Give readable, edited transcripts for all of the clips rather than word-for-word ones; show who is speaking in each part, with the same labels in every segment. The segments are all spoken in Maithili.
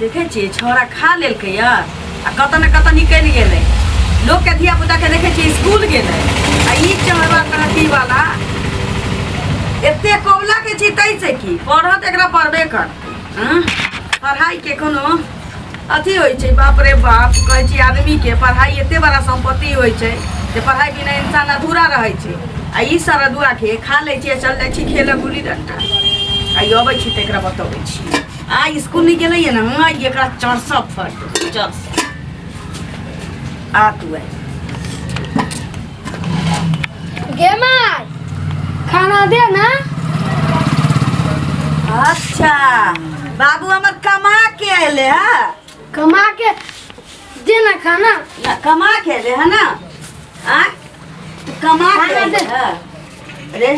Speaker 1: देखै छियै छौड़ा खा लेलकै यऽ आ कतऽ ने कतऽ निकलि गेलै लोकके धिया पुताके देखै छियै स्कूल गेलै आ ई चढ़वा अथी वाला एते कबला के छी ताहिसँ की पढ़त एकरा पढ़बे करतै हँ पढ़ाइके कोनो अथी होइ छै बाप रे बाप कहै छी आदमीके पढ़ाइ एते बड़ा सम्पत्ति होइ छै जे पढ़ाइ बिना इंसान अधूरा रहै छै आ ई सरदुआके खा लै छियै चल जाइ छी खेलऽ गुल्ली डण्टा आ ई अबै छी तऽ एकरा बतबै छी आ स्कूल नहीं गेलैए ने हँ एकरा चरसा फट चरसा आ तू आइ
Speaker 2: गे माय खाना दे ना
Speaker 1: अच्छा बाबू हमर कमा के अयले है
Speaker 2: कमा के दे ना खाना
Speaker 1: ना कमा के अयले है ना आ तू कमा के
Speaker 2: खाना
Speaker 1: अयले
Speaker 2: दे।
Speaker 1: है अरे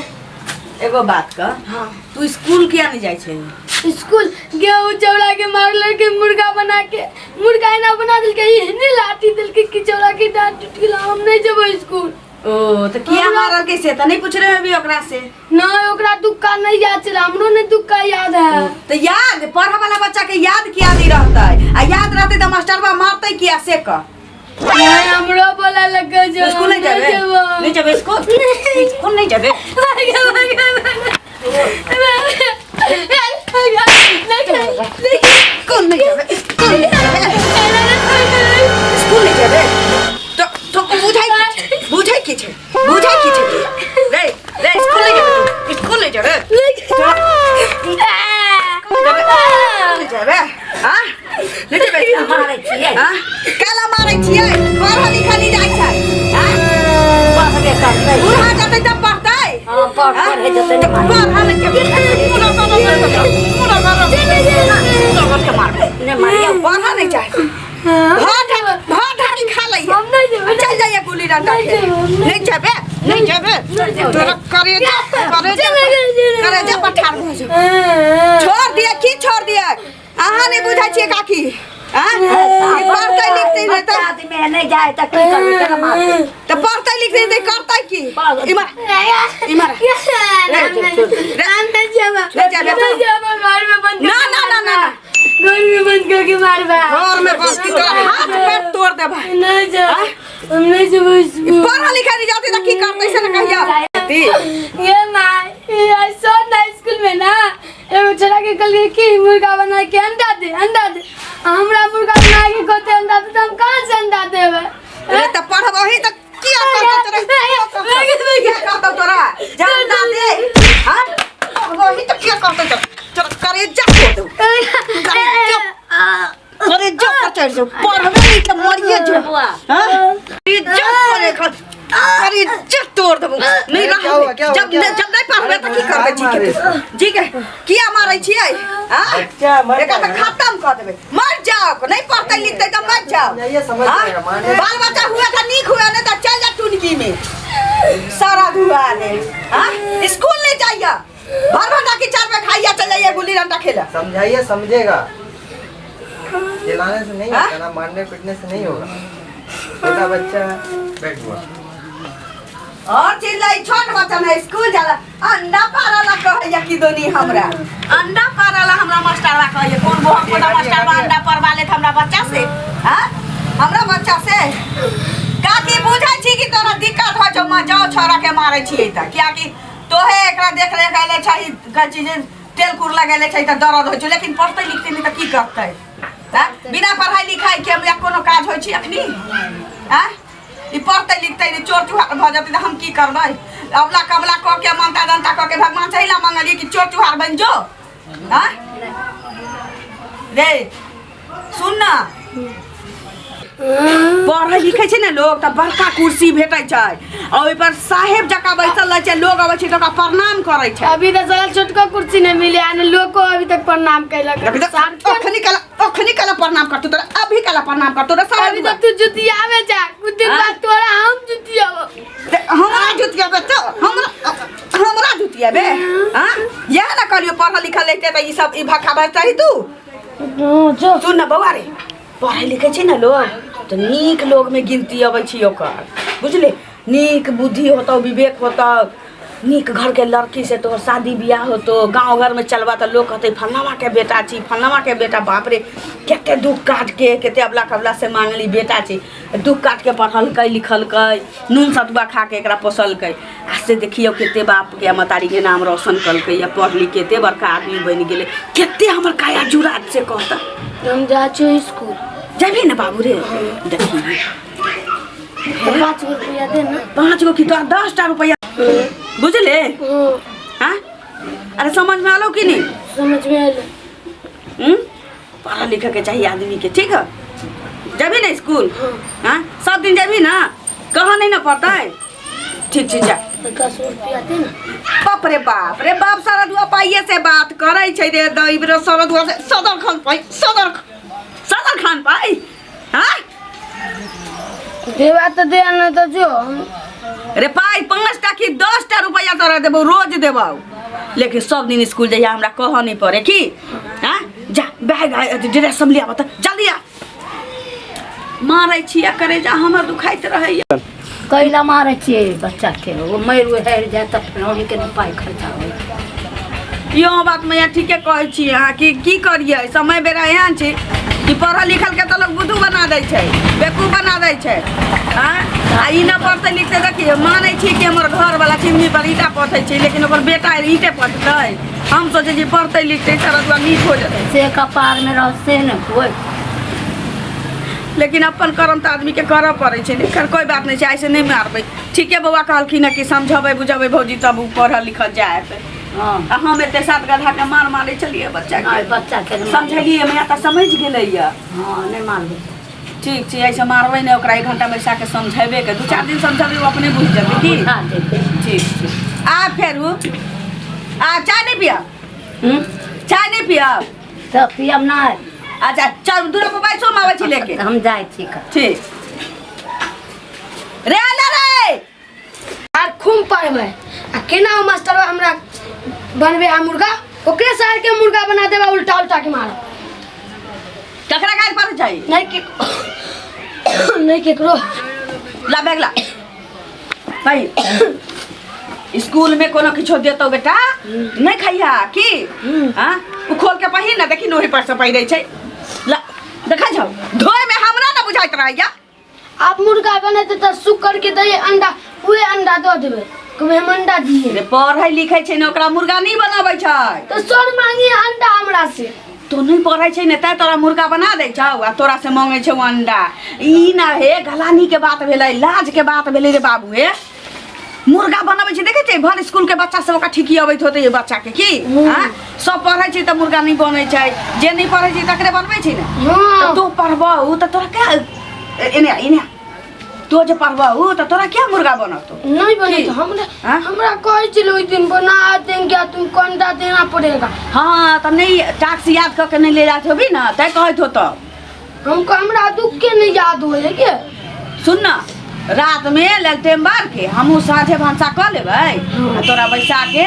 Speaker 1: एगो बात कह
Speaker 2: हाँ
Speaker 1: तू स्कूल किया नहीं जाइ छै
Speaker 2: स्कूल गेहूं चौड़ा के मारल के मुर्गा बना के मुर्गा एना बना देलकै एहने लाठी देलकै कि चौड़ा के डांट टूट गेल हम नहीं जेबै स्कूल
Speaker 1: ओ तऽ किया
Speaker 2: हमरा-
Speaker 1: मारल कैसे तऽ नहीं पूछ रहे अभी ओकरा से
Speaker 2: नहीं ओकरा दुक्का नहीं याद छलै हमरो नहीं दुक्का याद है
Speaker 1: तऽ याद पढ़ वाला बच्चा के याद किया नहीं रहतै आ याद रहतै तऽ मास्टरबा मारतै किया से कह
Speaker 2: नहीं हमरो बोला लगे जो
Speaker 1: स्कूल नहीं जाबे नहीं जाबे स्कूल स्कूल नहीं जाबे स्कूल नहीं जाबे स्कूल नहीं जाबे स्कूल नहीं जाबे तो तो बुझाई की छै बुझाई की छै बुझाई की छै रे रे स्कूल नहीं जाबे तू स्कूल नहीं जाबे नहीं जाबे हां नहीं जाबे
Speaker 3: मारै छियै
Speaker 1: हां काला मारै छियै पढ़ल लिखल नहीं जाइ छै हां
Speaker 3: पढ़बे करतै
Speaker 1: बूढ़ा जेतै तब पढ़तै
Speaker 3: हँ पढ़ पढ़े जेतै ने मारै
Speaker 1: पढ़ल पूरा पूरा पूरा मारबै
Speaker 3: ने मारियौ
Speaker 1: पढ़ा नहीं चाहे भात भात ढाकी खा लइए
Speaker 2: हम नहीं जेबै
Speaker 1: चल जाइए गुल्ली डंडा
Speaker 2: नहीं
Speaker 1: खेले
Speaker 2: जेबै,
Speaker 1: नहीं जेबे नहीं जेबे तोरा करेजा करेजा करेजा पर ठाड़ भऽ जो छोड़ दिया की छोड़ दिया अहाँ नहीं बुझै छियै काकी आँ? ई पढ़तै लिखतै नहि
Speaker 3: बच्चा
Speaker 1: तऽ
Speaker 3: आदमी है, नहीं जाए तऽ की करबै केना मारतै
Speaker 1: तऽ पढ़तै लिखतै नहि करतै की इमर इमर ना ना ना ना ना
Speaker 2: घर में बंद करके मारबा
Speaker 1: घर में बस की तोरा हाथ पैर तोड़ देबा
Speaker 2: नहीं जा हम नहीं जेबै स्कूल
Speaker 1: पढ़ा लिखा नहीं जाती तऽ की करतै से ने कहिया ती
Speaker 2: ये माँ ये ऐसा ना स्कूल में ना एगो छोरा के कहलिए कि मुर्गा बना के अंडा दे अंडा दे आ हमरा मुर्गा बना के कहते अंडा दे तो हम कहाँ से अंडा देबै
Speaker 1: अरे तऽ पढ़बही तऽ किया करतौ तोरा किया करतौ तोरा जान दे हां पढ़बही तऽ किया करतौ तोरा तोरा करेजा तोड़ देबौ करेजा करेजा पर चढ़ जाओ पढ़बे नहीं तऽ मरिए जो
Speaker 3: बौआ
Speaker 1: हां करेजा करे करेजा तोड़ देबौ नहीं
Speaker 4: क्या हुआ, क्या हुआ,
Speaker 1: जब
Speaker 4: क्या हुआ?
Speaker 1: जब नहीं पढ़बे तऽ की करबै जी के जी के किया मारै छियै हां
Speaker 4: बच्चा मर
Speaker 1: एकरा तऽ
Speaker 4: जाएगा।
Speaker 1: खत्म कऽ देबै मर जाओ नहीं पढ़ते लिखते तऽ मर जाओ
Speaker 4: ये समझ
Speaker 1: हाँ?
Speaker 4: जाएगा, माने-
Speaker 1: बाल बच्चा हुआ था नीक हुआ नहीं तो चल जा टुनकी में सारा धुआ ने हाँ स्कूल नहीं जाइए भर भर की चार में खाइया चल जाइए गुल्ली डंडा खेला
Speaker 4: समझाइए समझेगा चिल्लाने से नहीं
Speaker 1: हाँ?
Speaker 4: होता ना मारने पीटने से नहीं होगा छोटा बच्चा है बैठ हुआ
Speaker 1: और चिल्लाई छोट बच्चा ना स्कूल जाला अंडा पारला कहैया कि दोनी हमरा अंडा पारला हमरा मास्टरवा कहैया कोन गो हम कोना मास्टरवा अंडा परवा लेत हमरा बच्चा से हां हमरा बच्चा से काकी बुझै छी कि तोरा दिक्कत होइ छौ माँ जाओ छोरा के मारै छियै तऽ कियाकि तोहे एकरा देख रेख अयले छही कहै छी जे तेल कुर लगेले छै तऽ दर्द होइ छौ लेकिन पढ़तै लिखतै नहि तऽ की करतै आँय? बिना पढ़ाई लिखाई के हमरा कोनो काज होइ छै अखनी आँय ई पढ़तै लिखतै नहि चोर चुहार भऽ जेतै तऽ हम की करबै अबला कबला कऽ के मनता दनता कऽ के भगवान से ला मंगलियै कि चोर चुहार बनि जो आँय रे सुन ना पढ़ै लिखै छै ने लोग तऽ बड़का कुर्सी भेटै छै आ ओहिपर साहेब जकाँ बैसल रहै छै लोग अबै छै तऽ ओकरा प्रणाम करै छै
Speaker 2: अभी तो साला छोटका कुर्सी नहीं मिले आने लोग को अभी तक प्रणाम कैलक
Speaker 1: अभी तक अखनी कला अखनी कला प्रणाम करतौ तोरा अभी कला प्रणाम करतौ रे सारा
Speaker 2: अभी तक तू जुतियावे जा कुछ दिन
Speaker 1: हाँ?
Speaker 2: बाद तोरा हम जुतियाबो
Speaker 1: हमरा जुतियाबे तो हमरा हमरा जुतियाबे हां यह ना कहलियो पढ़ल लिखल लेते तऽ ई सब ई भखा भसतही तू
Speaker 2: जो
Speaker 1: सुन ना बौआ रे पढ़ै लिखै छै ने लोग तऽ नीक लोगमे गिनती अबै छै ओकर बुझली नीक बुद्धि होतौ विवेक होतौ नीक घरके लड़की से तोहर शादी बियाह होतो, गाँव घरमे चलबा तऽ लोक कहतै फलनावा के बेटा छी, फलनावा के बेटा। बाप रे, कते दुख काट के, कते अबला कबला से मांगली बेटा छी, दुख काट के पढ़लकै लिखलकै, नून सतुआ खा के एकरा पोसलकै। आ से देखियौ कते बापके आ महतारीके नाम रोशन कलकै या पढ़ लिख के एते बड़का आदमी बनि गेलै। कते हमर काया जुड़ात से कहता।
Speaker 2: हम जाइ छियै स्कूल।
Speaker 1: जेबही ने बाबू रे? देखी।
Speaker 2: तो 5 गो रुपया दे ना।
Speaker 1: 5 गो की, तोरा 10टा रुपया, बुझले?
Speaker 2: हाँ।
Speaker 1: हाँ, अरे समझ में आलो कि नहीं?
Speaker 2: समझ में आयल।
Speaker 1: हम्म? पढ़ा लिखे के चाहिए आदमी के। ठीक है, जबी ना स्कूल? हाँ, सब दिन जबी ना, कहाँ नहीं ना पड़ता है। ठीक ठीक, जा।
Speaker 2: 10 रुपया दे ना।
Speaker 1: बाप रे बाप रे बाप, सारा दुआ पाइये से बात करै छै रे दैब रे। सारा दुआ से सदर खान पाइ, सदर सदर खान पाइ। हाँ।
Speaker 2: देवा तो दे, ना तो जो हम
Speaker 1: रे पाइ 5टा की 10टा रुपया तोरा देबौ, रोज देबौ, लेकिन सब दिन स्कूल जइया, हमरा कहऽ नहीं पड़े की। हाँ, जा, बैग अथी ड्रेस सब लियाबऽ तऽ जल्दी आ। मारै छियै करे जा, हमर दुखाइत रहैया।
Speaker 3: कैला मारै छियै बच्चाके? ओ मरि उहरि जाय तऽ फेर के ने पाइ खर्चा होइ।
Speaker 1: इहो बात मैया ठीके कहै छी अहाँ। कि की करियै, समय बेरा एहन छै कि पढ़ल लिखल के तऽ लोक बुद्धू बना दै छै, बेवकूफ बना दै छै। आँय, आ ई नहि पढ़तै लिखतै। देखियौ, मानै छी कि हमर घरवला चिमनी पर ईंटा पथै छै, लेकिन ओकर बेटा ईंटे पथतै? हम सोचै छी पढ़तै लिखतै सारा दुआ नीक हो जेतै।
Speaker 3: से कपारमे रह से ने कोइ।
Speaker 1: लेकिन अपन कर्म तऽ आदमीके करऽ पड़ै छै ने। खैर, कोइ बात नहि छै, आइसँ नहि मारबै। ठीके बौआ कहलखिन हँ कि समझेबै बुझेबै भौजी, तब ओ पढ़ल लिखल जायत। आ हम एते सात गधा के मार मारै छलियै बच्चाके।
Speaker 3: नहि, बच्चाके नहि मारबै।
Speaker 1: समझलियै मैया, तऽ समझि गेलैया।
Speaker 3: हँ, नहि मारबै।
Speaker 1: ठीक छै, ऐसे मारबै नहि ओकरा। 1 घंटा बैसा के समझेबे के, 2-4 दिन समझेबै, ओ अपने बुझि जेतै की।
Speaker 3: बुझा देबै।
Speaker 1: ठीक छै, आ फेरू आ चाय नहि पियब?
Speaker 3: हूँ?
Speaker 1: चाय नहि पियब?
Speaker 3: तऽ पियब नहि।
Speaker 1: अच्छा चल, दूरा पर बैसो, हम आबै छी लेके।
Speaker 3: हम जाइ छी का।
Speaker 1: ठीक रे, ले रे।
Speaker 2: आर खूब पढ़बै आ केना ओ मास्टरवा हमरा बनबे आ मुर्गा, ओकरे सार के मुर्गा बना देबा, उल्टा उल्टा के मारब।
Speaker 1: ककरा गाड़ी पर जाइ?
Speaker 2: नहीं के नहीं केकरो।
Speaker 1: ला बैग ला भाई। स्कूल में कोनो किछो देतौ बेटा, नहीं खैहा की? हाँ, उ खोल के पहिन ना, देखी नोही पर से पहिरै छै। ला देखै छौ, धोए में हमरा ना बुझाइत रहैया।
Speaker 2: आप मुर्गा बनेते तो सुख करके दे अंडा, उहे अंडा दो देबे, कभी हम अंडा दिए।
Speaker 1: रे, पढ़ै लिखै छै ने, ओकरा मुर्गा नहीं बनाबै छै।
Speaker 2: तो सर मांगी अंडा हमरा से।
Speaker 1: तो नहीं पढ़ै छै ने, तैं तोरा मुर्गा बना दै छौ आ तोरा से मांगै छौ अंडा। ई ना हे गलानी के बात भेलै, लाज के बात भेलै रे बाबू। हे, मुर्गा बनबै छै, देखै छै भर स्कूल के बच्चा सब ओकरा ठीकी अबैत होतै ये बच्चा के की। हाँ, सब पढ़ै छै तऽ मुर्गा नहीं बनै छै, जे नहीं पढ़ै छै तकरे बनबै छै ने।
Speaker 2: हाँ।
Speaker 1: तऽ तू पढ़बहु तऽ तोरा क्या, एने आ, एने आ। तू जे पढ़बहु तऽ तोरा क्या मुर्गा बनतौ?
Speaker 2: नहीं बने
Speaker 1: की?
Speaker 2: तो हमरा
Speaker 1: हाँ?
Speaker 2: हमरा कहै छलै ओहि दिन बना देंगे, तुमको अंडा देना पड़ेगा।
Speaker 1: हाँ, तऽ नहीं टास्क याद कऽ के नहीं ले जाइत होबी ने, तैं कहैत होतौ।
Speaker 2: हमको हमरा दुख के नहीं याद हो है के।
Speaker 1: सुन न, रात में लालटेन बार के हमहूँ साँझे भनसा कऽ लेबै आ तोरा बैसा के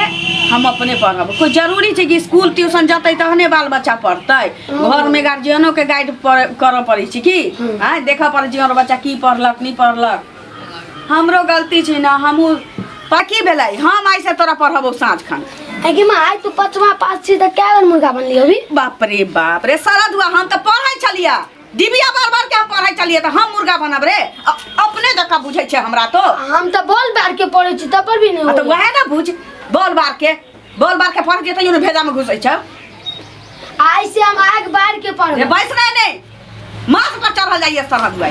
Speaker 1: हम अपने पढ़ब। कोइ जरूरी छै कि स्कूल ट्यूशन जतै तहने बाल बच्चा पढ़तै? घरमे गार्जियनोके गाइड करऽ पड़ै छै की। आँय, देखऽ पड़ै छै हमर बच्चा की पढ़लक, नहि पढ़लक। हमरो गलती छै ने, हमहूँ पकी भेलै। हम आइसँ तोरा पढ़बौ साँझ खन।
Speaker 2: अगे माँ, आइ तू पचमा पास छी तऽ कए बेर मुर्गा बनली अभी?
Speaker 1: बाप रे बाप रे, सरद हुआ, हम तऽ पढ़ै छलियै, डिबिया बार बार के हम पढ़ै छलियै, तऽ हम मुर्गा बनब रे? अपने जकाँ बुझै छै हमरा तो।
Speaker 2: हम तऽ बॉल बार के पढ़ै छी, तब पर भी नहीं
Speaker 1: आ तऽ
Speaker 2: होइए।
Speaker 1: वएह ने बुझ, बॉल बार के, बॉल बार के पढ़ जेतै ने, भेजा में घुसै छै।
Speaker 2: आइ से हम आग बार के
Speaker 1: रे
Speaker 2: पढ़बै।
Speaker 1: बैस रहे ने, माथ पर चढ़ल जाइए सरद हुआ।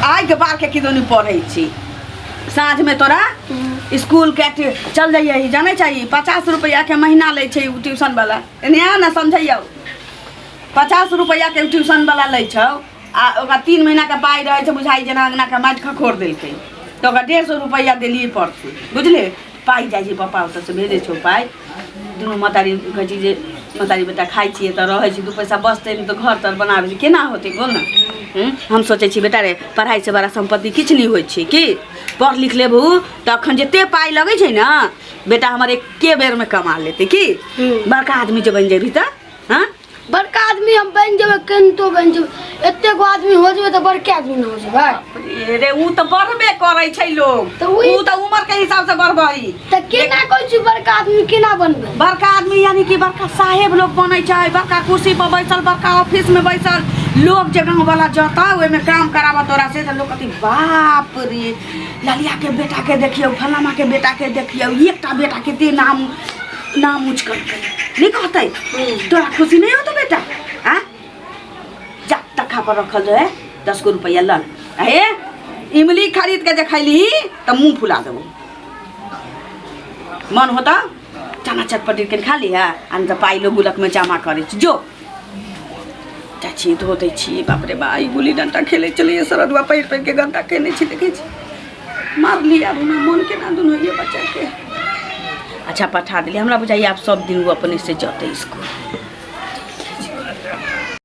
Speaker 1: आइ के बार के किदोनी पढ़ै छी। साँझ में तोरा स्कूल के चल जाइए। जानै छै, 50 रुपैआ के महीना लै छै उ ट्यूशन वाला। एने आ ने, समझैयौ। 50 रुपैआ के ट्यूशन वाला लै छौ आ ओकरा 3 महीना के पाइ रहै छै, बुझाइ जेना अङ्गना के माटि खखोर देलकै। तऽ ओकरा 150 रुपैआ देलियै परसू, बुझलियै? पाइ जाइ छै, पप्पा ओतऽसँ भेजै छौ पाइ। दुनू महतारी कहै छी जे महतारी बेटा खाइ छियै तऽ रहै छी, 2 पैसा बचतै नहि तऽ घर तर बनाबै छी, केना होतै बोल ने? हूँ? हम सोचै छी बेटा रे, पढ़ाइसँ बड़ा सम्पत्ति किछु नहि होइ छै की। पढ़ लिख लेबहु तऽ अखन जते पाइ लगै छै ने बेटा हमर, एके बेरमे कमा लेतै की। बड़का आदमी जे बनि जेबही तऽ, हँ।
Speaker 2: बड़का आदमी हम बनि जेबै, केनतो बनि जेबै, एते गो आदमी हो जेबै तऽ बड़के आदमी ने हो जेबै।
Speaker 1: रे ऊ तऽ बढ़बे करै छै लोग।
Speaker 2: तऽ ओही-
Speaker 1: ऊ तऽ उमर के हिसाब से बढ़बही।
Speaker 2: तऽ केना कहै छी बड़का आदमी केना बनबै?
Speaker 1: बड़का आदमी यानी कि बड़का साहेब लोग बनै छै, बड़का कुर्सी पर बैसल, बड़का ऑफिस में बैसल लोग। जे गाँव वाला जता ओहिमे काम कराबऽ तोरा से, तऽ लोग कहतै बाप रे, ललिया के बेटा के देखियौ, फलामा के बेटा के देखियौ, एकटा बेटा कते नाम नाम ऊँच करतै। नहि कहतै? तोरा खुशी नहि होतौ बेटा? आ जा, तखा पर रखल रहे 10 गो रुपैआ लऽ ले। हे, इमली खरीद के जे खैली तऽ मुँह फुला देबो। मन होता चना चटपटी के खा लिहा, आ नहि तऽ पाइ लोग गुलक में जमा करै छी। जो चाची, धो दै छी। बाप रे बा, ई गुल्ली डंटा खेलै छलैए, सरदुआ पहिर पहिर के गन्दा केने छी। देखै छी, मारली आब हमरा मन केना दुन होइए बच्चाके। अच्छा, पठा देली। हमरा बुझाइए आब सब दिन ओ अपने से जतै स्कूल।